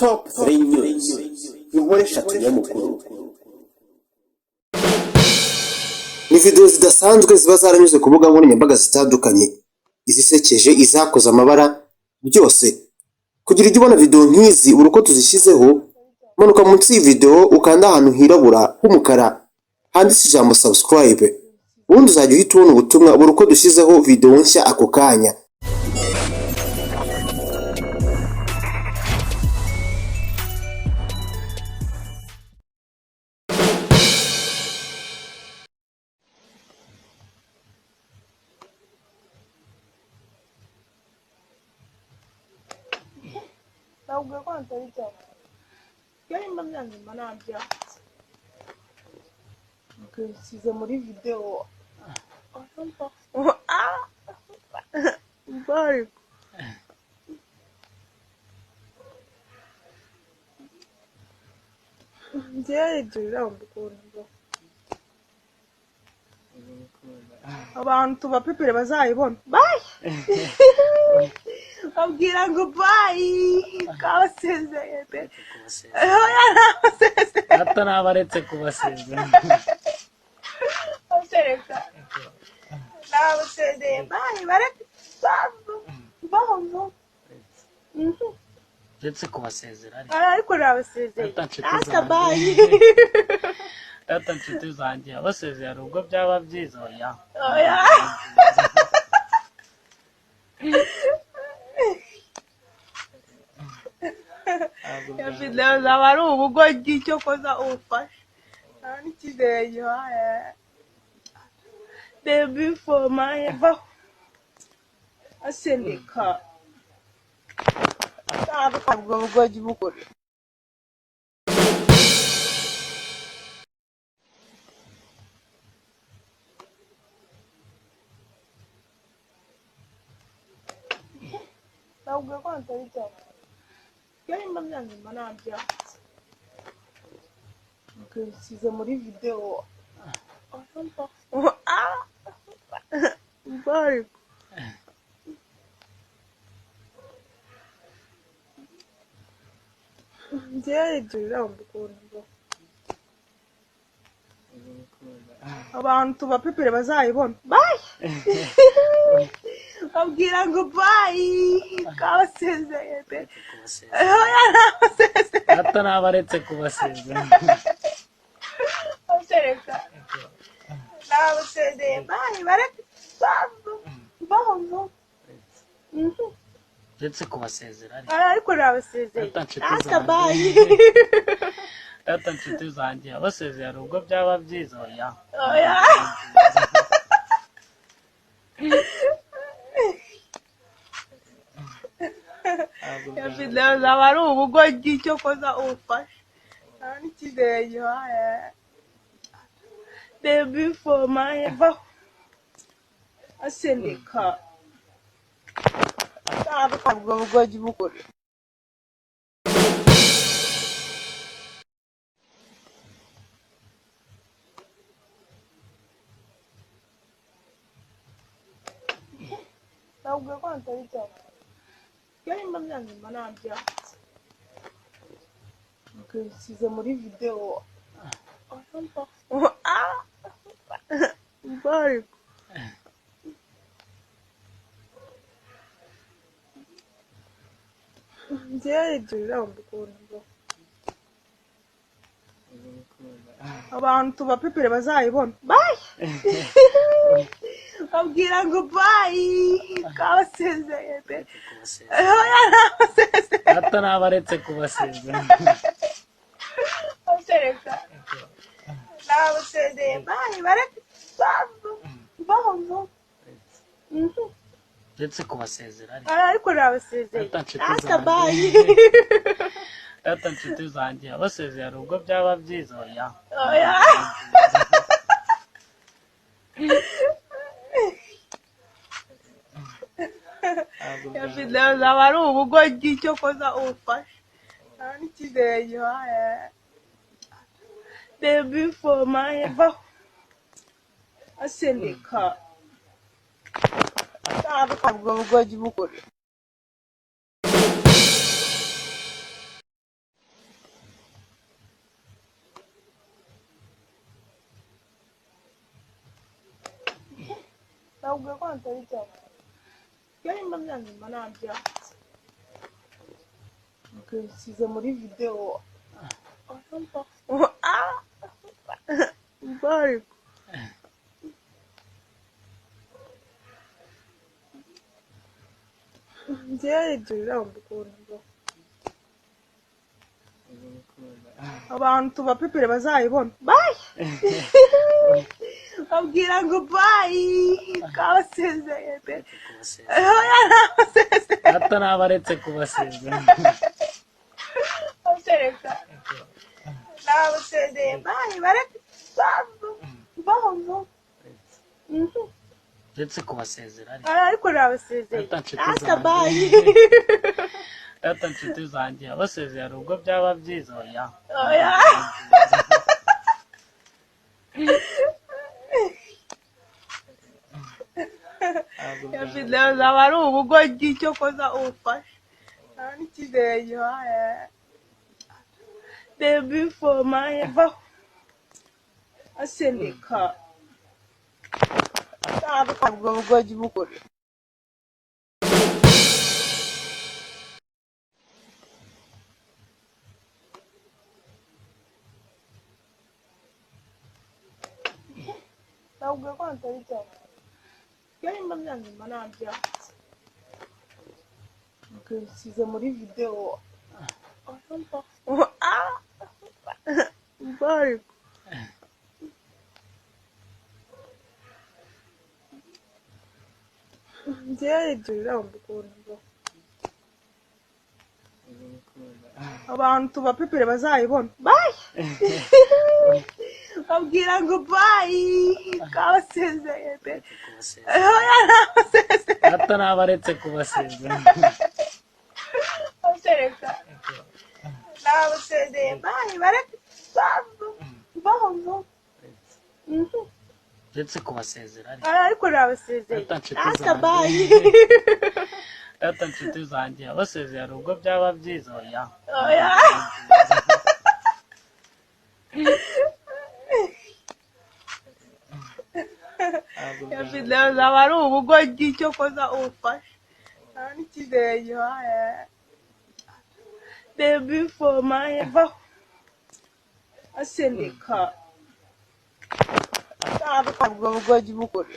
Top 3 News, inkuru eshatu nyamukuru. Ni videwo zidasanzwe ziba zaranyuze ku mbuga nkoranyambaga zitandukanye, izisekeje, izakoze amabara, byose. Kugira ujye ubona videwo nk'izi buri uko tuzishyizeho, manuka munsi y'iyi videwo ukanda ahantu hirabura h'umukara handitse ijambo subscribe, ubundi uzajya uhita ubona ubutumwa buri uko dushyizeho videwo nshya ako kanya. Nakubwiye ko hatari ibyaha. Iyo nimba byanze mba nabyanze. Nshyize muri videwo. Ariko njyewe ibyo biramba ukuntu mbaho. Abantu tubapepere bazayibona. Bye! Babwira ngo bye! Kabasezeye pe. Oya, nabasezeye. Hato nabaretse kubasezera. Reka. Nabasezeye. Bye! Bareke. Baho. Uretse kubasezera ariko. Ariko nabasezeye. Data nshuti Asa zanjye. bye! Data nshuti zanjye, abasezeye hari ubwo byaba byiza, oya. Oya. Ntabwo Iyo byaba. videwo zaba ari ubugoryi cyo koza ubufasha. Nta n'icyizere gihaye. Baby for my vaho. Asendeka. Ubwo bugoryi bukora. Nakubwiye ko hatari ibyaha. Iyo nimba byanze mba nabyanze. Nshyize muri videwo. Ariko njyewe ibyo biramba ukuntu mbaho. Abantu tubapepere bazayibona. Bye! Babwira ngo bye! Kabasezeye pe. Oya, nabasezeye. Hato nabaretse kubasezera. Reka. Nabasezeye. Bye! Bareke. Baho. Uretse kubasezera ariko. Ariko nabasezeye. Data nshuti Asa zanjye. bye! Data nshuti zanjye, abasezeye hari ubwo byaba byiza, oya. Oya. Ntabwo Iyo byaba. videwo zaba ari ubugoryi cyo koza ubufasha. Nta n'icyizere gihaye. Baby for my vaho. Asendeka. Ubwo bugoryi bukora. Nakubwiye ko hatari ibyaha. Iyo nimba byanze mba nabyanze. Nshyize muri videwo. Ariko njyewe ibyo biramba ukuntu mbaho. Abantu tubapepere bazayibona. Bye! Babwira ngo bye! Kabasezeye pe. Oya, nabasezeye. Hato nabaretse kubasezera. Reka. Nabasezeye. Bye! Bareke. Baho. Uretse kubasezera ariko. Ariko nabasezeye. Data nshuti Asa zanjye. bye! Data nshuti zanjye, abasezeye hari ubwo byaba byiza, oya. Oya. Ntabwo Iyo byaba. videwo zaba ari ubugoryi cyo koza ubufasha. Nta n'icyizere gihaye. Baby for my vaho. Asendeka. Ubwo bugoryi bukora. Ntabwo ko atari cyane. Yari mba byanze mba nabyanze. Nshyize muri videwo. Bari. Njyewe ibyo biramba ukuntu. Abantu tubapepere bazayibona. Bye! Babwira ngo bye! Kabasezeye pe. Kubasezera. Nabasezeye. Data nabaretse kubasezera. Basereka. Nabasezeye. Bye! Bareke. Baho. Uretse kubasezera ariko. Ariko nabasezeye. Data nshuti Asa zanjye. bye! Data nshuti zanjye, abasezeye hari ubwo byaba byiza oya. Oya. Ntabwo Iyo byaba videwo zaba ari ubugoryi cyo koza ubufashe. Nta n'icyizere gihaye. Baby for my vaho. Asendeka. Ntabwo ubugoryi bukora. Ntabwo ko atari cyane. Yari mba byanze mba nabyanze. Nshyize muri videwo. Bari. Njyewe ibyo biramba ukuntu. Abantu tubapepere bazayibona. Bye! Babwira ngo bye! Kabasezeye pe. Kubasezera. Nabasezeye. Data nabaretse kubasezera. Basereka. Nabasezeye. Bye! Bareke. Baho. Uretse kubasezera ariko. Ariko nabasezeye. Data nshuti Asa zanjye. bye! Data nshuti zanjye, abasezeye hari ubwo byaba byiza oya. Oya. Ntabwo Iyo byaba videwo zaba ari ubugoryi cyo koza ubufashe. Nta n'icyizere gihaye. Baby for my vaho. Asendeka. Ntabwo ubugoryi bukora.